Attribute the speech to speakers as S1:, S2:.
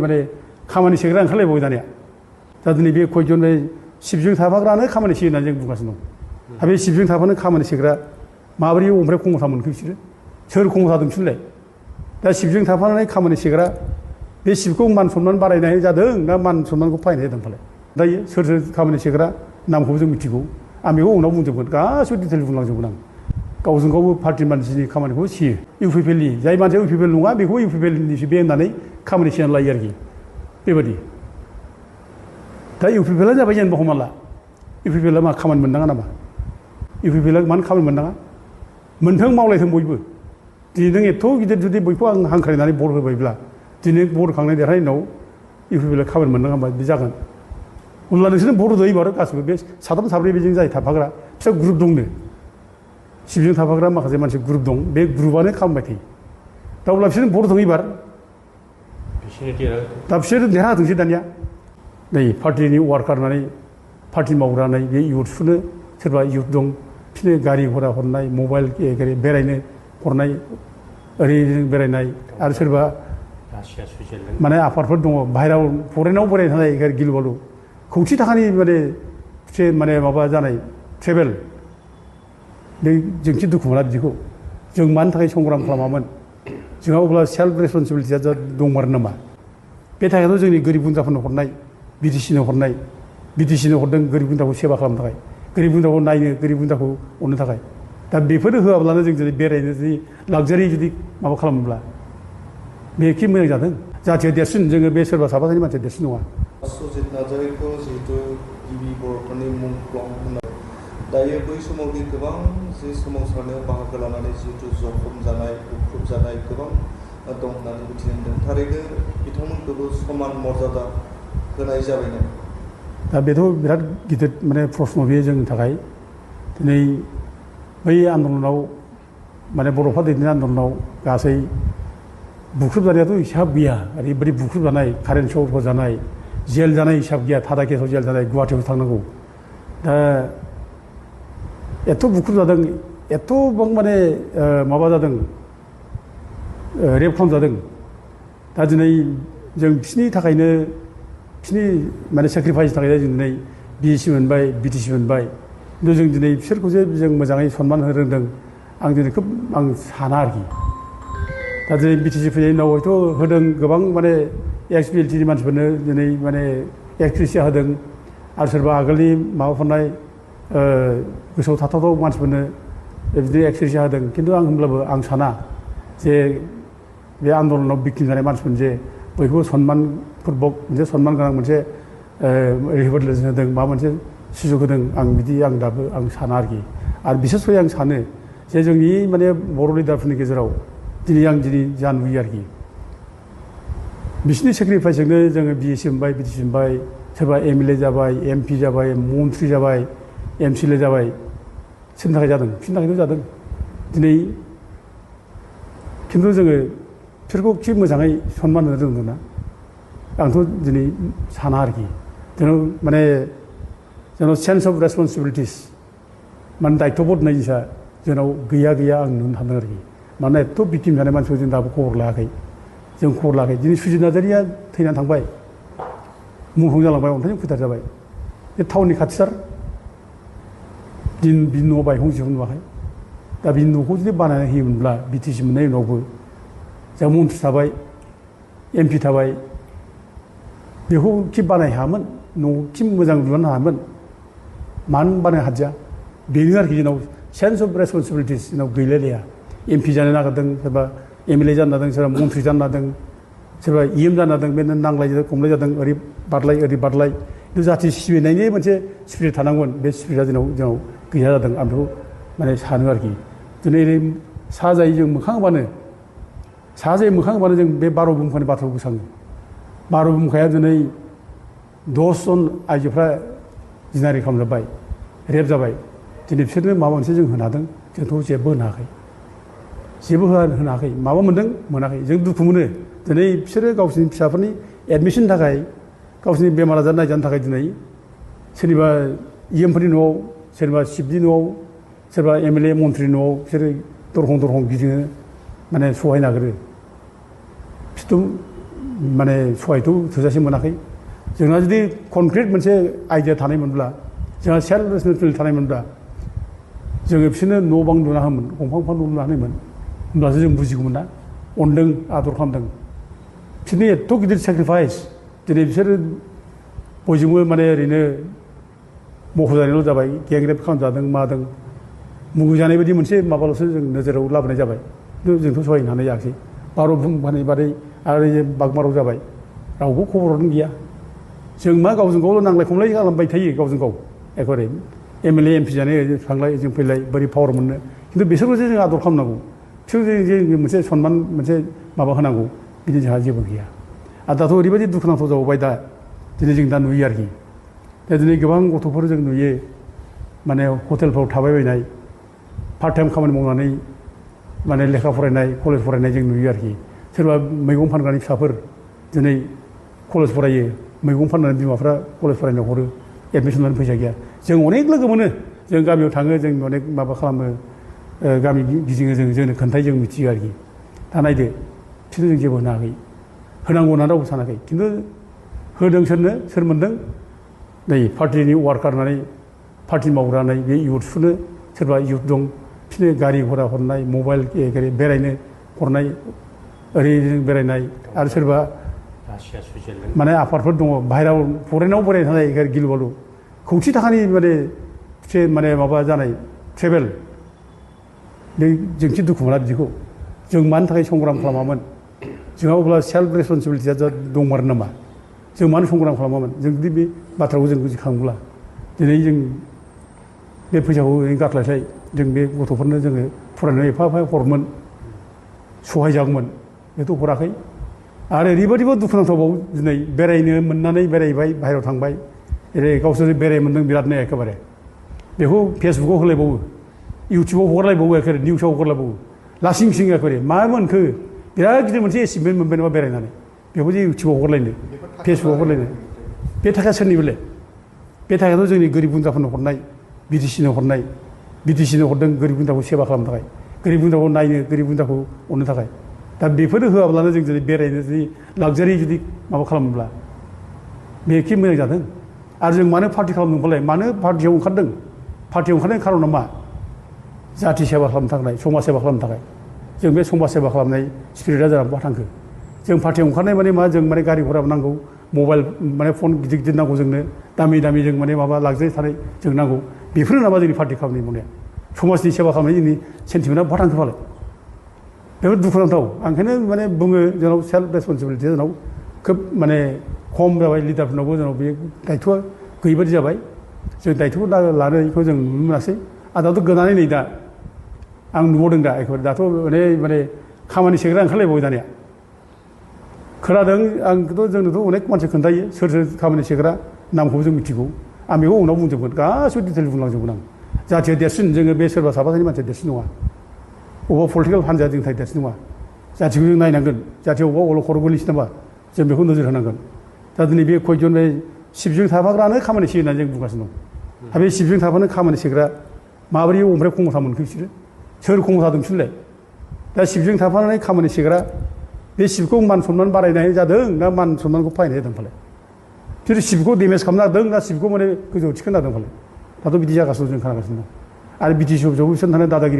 S1: माने खामानि सेग्रा ओंखारलायबावो दानिया दा दिनै बे कयजन बे सिबजों थाफाग्रानो खामानि सेयो होननानै जों बुंगासिनो दं दा बे सिबजों थाफानो खामानि सेग्रा माबोरै ओमफ्राय खमथा मोनखो बिसोरो सोर खमथा दोनफिनलाय दा सिबजों थाफानानै खामानि सेग्रा बे सिबखौ मान सनमान बारायनाय जादों ना मान सनमानखौ फायनाय जादों फालाय दायो सोर सोर खामानि सेग्रा नामखौबो जों मिथिगौ आं बेखौ उनाव बुंजोबगोन गासिबो डिटेल बुंलांजोबगोन आं गावजों गावबो पार्टी मानसिनि खामानिखौ सेयो इउपिपिएलनि जाय मानसिया इउपिपिएल नङा बेखौ इउपिपिएलनिसो बे होननानै खामानि सेनानै लायो आरोखि बेबायदि दा इउपिपिएलआ जाबाय जेनेबा हमना ला इउपिपिएलआ मा खामानि मोननाङा नामा इउपिपिएलआ मानो खामानि मोननाङा मोनथों मावलायथों बयबो दिनै नों एथ' गिदिर जुदि बयखौ आं हांख्रायनानै भट होबायब्ला दिनै भट होखांनाय देरहानायनि उनाव इउपिपिएलआ खामानि मोननाङा होनबा बे जागोन अब्ला नोंसोरनो भट होदो एबार गासिबो बे साथाम साब्रै बेजों जाय थाफाग्रा फिसा ग्रुप दंनो सिबजों थाफाग्रा माखासे मानसि ग्रुप दं बे ग्रुपआनो खालामबाय थायो दा अब्ला बिसोरनो भट होदों एबार दा बिसोर देरहाथोंसै दानिया नै पार्टिनि वार्कार होननानै पार्टि मावग्रा होननाय बे इउथ्सफोरनो सोरबा इउथ दं बिसोरनो गारि घरा हरनाय मबाइल बेरायनो हरनाय ओरैनो बेरायनाय आरो सोरबा माने आफादफोर दङ बाहेरायाव फरेनाव बेरायनो थानाय गिलु बालु खौथि थाखानि माने माबा जानाय ट्रेभेल बे जोंसो दुखु मोना बिदिखौ जों मानि थाखाय संग्राम खालामामोन जोंहा अब्ला सेल्फ रेसपन्सिबिलिटिया दंमारो नामा बे थाखायथ' जोंनि गोरिब गुन्द्राफोरनो हरनाय बिटिसिनो हरनाय बिटिसिनो हरदों गोरिब गुन्द्राखौ सेवा खालामनो थाखाय गोरिब गुन्द्राखौ नायनो गोरिब गुन्द्राखौ अननो थाखाय दा बेफोरो होआब्लानो जों जुदि बेरायनो जुदि लाक्जारि जुदि माबा खालामोब्ला बे एखे मोजां जादों जाथिया देरसिन जोङो बे सोरबा साफा सानै मानसिया देरसिन नङा
S2: सजित नार्जारिखौ जिहेतु गिबि बर'फोरनि मुंख्लं होननाय दायो बै समावनि गोबां जे सोमावसारनायाव बाहागो लानानै जिहेतु जखम जानाय बुख्रुब जानाय गोबां दं होननानै मिथिनो मोन्दों थारैनो बिथांमोनखौबो समान मर्यादा होनाय जाबायना
S1: दा बेथ' बिराद गिदिर माने प्रश्न बेयो जोंनि थाखाय दिनै बै आन्दलनाव माने बर'फ्रा दैदेननाय आन्दलनाव गासै बुख्रुब जानायाथ' हिसाब गैया ओरैबायदि बुख्रुब जानाय कारेन्ट सक होजानाय जेल जानाय हिसाब गैया थादा केसाव जेल जानाय गुवाहाटियाव थांनांगौ दा एथ' बुख्रुब जादों एथ'बां माने माबा जादों रेप खालामजादों दा दिनै जों बिसोरनि थाखायनो बिसोरनि माने सेक्रिफाइसनि थाखायनो जों दिनै बिएसि मोनबाय बिटिसि मोनबाय खिन्थु जों दिनै बिसोरखौसो जों मोजाङै सनमान होनो रोंदों आं दिनै खोब आं साना आरोखि दा दिनै बिटिसि फैनायनि उनाव हयथ' होदों गोबां माने एक्स बिएलटिनि मानसिफोरनो दिनै माने एक्ट्रिसिया होदों आरो सोरबा आगोलनि माबाफोरनाय गोसोआव थाथावथाव मानसिफोरनो बिदिनो एक्ट्रिसिया होदों खिन्थु आं होनब्लाबो आं साना जे बे आन्दलनाव बिक्टिम जानाय मानसिफोरनो जे बयखौबो सनमानफोरबक मोनसे सनमान गोनां मोनसे रिहेबिलिटेसन होदों माबा मोनसे सुजुग होदों आं बिदि आं दाबो आं साना आरोखि आरो बिसेसकय आं सानो जे जोंनि माने बर' लिडारफोरनि गेजेराव दिनै जा नुयो आरोखि बिसोरनि सेक्रिफाइसजोंनो जोङो बिएसि मोनबाय बिटिसि मोनबाय सोरबा एमएलए जाबाय एमपि जाबाय मन्थ्रि जाबाय एमसिएलए जाबाय सोरनि थाखाय जादों बिसोरनि थाखायनो जादों दिनै खिन्थु जोङो बिसोरखौ खि मोजाङै सनमान होनो रोंदों ना आंथ' दिनै साना आरोखि जोंनाव माने जोंनाव सेन्स अफ रेसपन्सिबिलिटिस माने दायित्वबोध होननाय जिनिसा जोंनाव गैया आं नुनो थांदों आरोखि मानोना एथ' बिक्टिम जानाय मानसिखौ जों दाबो खबर लायाखै जों खबर लायाखै दिनै सुजित नार्जारिया थैनानै थांबाय मुंख्लं जालांबाय अन्थाइजों फोथार जाबाय बे टाउननि खाथिथार बिनि न'आव बायखंसेखौ नुवाखै दा बिनि न'खौ जुदि बानायना होयोमोनब्ला बिटिसि मोननायनि उनावबो जों मन्थ्रि थाबाय एमपि थाबाय बेखौ खि बानाय हायामोन न'खौ खि मोजां लुनो हायामोन मानो बानायनो हादिया बेनो आरोखि जोंनाव सेन्स अफ रेसपन्सिबिलिटिस जोंनाव गैलायलाया एमपि जानो नागिरदों सोरबा एमएलए जानो नागिरदों सोरबा मन्थ्रि जानो नागिरदों सोरबा इएम जानो नागिरदों बे नांलाय खमलाय जादों ओरै बारलाय खिन्थु जाथि सिबिनायनि मोनसे स्पिरिट थानांगोन बे स्पिरिटआ जोंनाव गैया जादों आं बेखौ माने सानो आरोखि दिनै ओरै साजायै जों मोखां होबानो जों बे 12 बुमखानि बाथ्राखौ गोसाङो 12 बुमखाया दिनै 10 जन आइजोफ्रा जिनारि खालामजाबाय रेप जाबाय दिनै बिसोरनो माबा मोनसे जों होनो हादों जोंथ' जेबो होनो हायाखै जेबो होनो हायाखै माबा मोनदों मोनाखै जों दुखु मोनो दिनै बिसोरो गावसोरनि फिसाफोरनि एडमिसननि थाखाय गावसोरनि बेमार आजार नायजानो थाखाय दिनै सोरनिबा इएमफोरनि न'आव सोरनिबा सिबनि न'आव सोरबा एमएलए मन्थ्रि न'आव बिसोरो दरखं गिदिङो माने सहाय नागिरो बिसोरथ' माने सहायखौ थोजासे मोनाखै जोंहा जुदि कनक्रिट मोनसे आइडिया थानायमोनब्ला जोंहा सेल्फ रेसपन्सिबिलिटि थानायमोनब्ला जोङो बिसोरनो न' बां लुना होमोन गंफां गंफां न' लुना होनायमोन होमब्लासो जों बुजिगौमोन ना अनदों आदर खालामदों बिसोरनि एथ' गिदिर सेक्रिफाइस दिनै बिसोरो बयजोंबो माने ओरैनो मख'जानायल' जाबाय गेंरेप खालामजादों मादों मुगैजानाय बायदि मोनसे माबाल'सो जों नोजोराव लाबोनाय जाबाय खिन्थु जोंथ' सहायनो हानाय जायाखै बार' बुंफानाय बादै आरो बागमाराव जाबाय रावबो खबरानो गैया जों मा गावजों गावल' नांलाय खमलाय खालामबाय थायो गावजों गाव एखेबारे एमएलए एमपि जानाय थांलाय जों फैलाय बोरै पावार मोननो खिन्थु बिसोरखौसो जों आदर खालामनांगौ बिसोर जों मोनसे सनमान मोनसे माबा होनांगौ बिदि जोंहा जेबो गैया आरो दाथ' ओरैबायदि दुखुनांथाव जाबावबाय दा दिनै जों दा नुयो आरोखि दा दिनै गोबां गथ'फोर जों नुयो माने हटेलफ्राव थाबायबायनाय पार्ट टाइम खामानि मावनानै माने लेखा फरायनाय कलेज फरायनाय जों नुयो आरोखि सोरबा मैगं फानग्रानि फिसाफोर दिनै कलेज फरायो मैगं फाननानै बिमाफ्रा कलेज फरायनो हरो एडमिसन लानो फैसा गैया जों अनेक लोगो मोनो जों गामियाव थाङो जों अनेक माबा खालामो गामि गिदिङो जोंनो खोन्थायो जों मिथियो आरोखि दा नायदो बिसोरनो जों जेबो होनो हायाखै होनांगौ होननानै रावबो सानाखै खिन्थु होदों सोरनो सोर मोनदों नै पार्टिनि वार्कार होननानै पार्टि मावग्रा होननाय बे इउथ्सफोरनो सोरबा इउथ दं बिसोरनो गारि घरा हरनाय मबाइल बेरायनो हरनाय ओरैनो बेरायनाय आरो सोरबा माने आफादफोर दङ बाहेरायाव फरेनाव बेरायनो थानाय गिलु बालु खौथि थाखानि माने माबा जानाय ट्रेभेल बे जोंसो दुखु मोना बिदिखौ जों मानि थाखाय संग्राम खालामामोन जोंहा अब्ला सेल्फ रेसपन्सिबिलिटिया दंमारो नामा जों मानो संग्राम खालामामोन जों जुदि बे बाथ्राखौ जों बुजिखाङोब्ला दिनै जों बे फैसाखौ ओरैनो गारस्लायस्लाय जों बे गथ'फोरनो जोङो फरायनायाव एफा एफा हरमोन सहाय जागौमोन बेथ' हराखै आरो ओरैबायदिबो दुखुनांथावबाव दिनै बेरायनो मोननानै बेरायबाय बाहेरायाव थांबाय जेरै गावसोर बेराय मोन्दों बिरादनो एखेबारे बेखौ फेसबुकाव होलायबावो इउटुबाव हगारलायबावो एखेबारे निउसाव हगारलायबावो लासिं सिं एखेबारे मा मोनखो बिराद गिदिर मोनसे एचिभमेन्ट मोनबाय नामा बेरायनानै बेखौ जे इउटुबाव हगारलायनो फेसबुकाव हगारलायनो बे थाखाया सोरनि बेलाय बे थाखायाथ' जोंनि गोरिब गुन्द्राफोरनो हरनाय बिटिसिनो हरनाय बिटिसिनो हरदों गोरिब गुन्द्राखौ सेबा खालामनो थाखाय गोरिब गुन्द्राखौ नायनो गोरिब गुन्द्राखौ अननो थाखाय दा बेफोरो होआब्लानो जों जुदि बेरायनो जुदि लाक्जारि जुदि माबा खालामोब्ला बे एखे मोजां जादों आरो जों मानो पार्टि खालामदोंबालाय मानो पार्टियाव ओंखारदों पार्टियाव ओंखारनायनि खारना मा जाथि सेबा खालामनो थाखाय समाज सेबा खालामनो थाखाय जों बे समाज सेबा खालामनाय स्पिरिटआ जानानै बहा थांखो जों पार्टियाव ओंखारनाय माने मा जों माने गारि घराबो नांगौ मबाइल माने फन गिदिर गिदिर नांगौ जोंनो दामि दामि जों माने माबा लाक्जारि थानाय जों नांगौ बेफोरो नामा जोंनि पार्टि खालामनाय मावनाया समाजनि सेबा खालामनाय जोंनि सेन्टिमेन्टआ बहा थांखो फालाय बेफोर दुखुनांथाव आं ओंखायनो माने बुङो जोंनाव सेल्फ रेसपन्सिबिलिटि जोंनाव खोब माने खम जाबाय लिडारफोरनावबो जोंनाव बे दायथ'आ गैयिबादि जाबाय जों दायथ'खौ लानायखौ जों नुनो मोनासै आरो दाथ' गोनानै नै दा आं नुबावदों दा एखेबारे दाथ' माने खामानि सेग्रा ओंखारलायबावबाय दानिया खोनादों आंथ' जोंनोथ' अनेक मानसि खोन्थायो सोर सोर खामानि सेग्रा नामखौबो जों मिथिगौ आं बेखौ उनाव बुंजोबगोन गासिबो डिटेल बुंलांजोबगोन आं जाथिया देरसिन जोङो बे सोरबा साफासानि मानसिया देरसिन नङा अबेबा पलिटिकेल हान्जाया जोंनि थाखाय देरसिन नङा जाथिखौ जों नायनांगोन जाथिया अबेबा अल खर' गोलैसै नामा जों बेखौ नोजोर होनांगोन दा दिनै बे खयजन बे सिबजों थाफाग्रानो खामानि सेयो होननानै जों बुंगासिनो दं दा बे सिबजों थाफानो खामानि सेग्रा माबोरै ओमफ्राय खमथा मोनखो बिसोरो सोर खमथा दं बिसोरलाय दा सिबजों थाफानानै खामानि सेग्रा बे सिबखौ मान सनमान बारायनाय जादों ना मान सनमानखौ फायनाय जादों फालाय बिसोर सिबखौ डेमेज खालामनो नागिरदों ना सिबखौ माने गोजौआव थिखोनो नागिरदों फालाय दाथ' बिदि जागासिनो जों खोनागासिनो दं आरो बिटिसि अफिसावबो बिसोर थानाय दादागिरि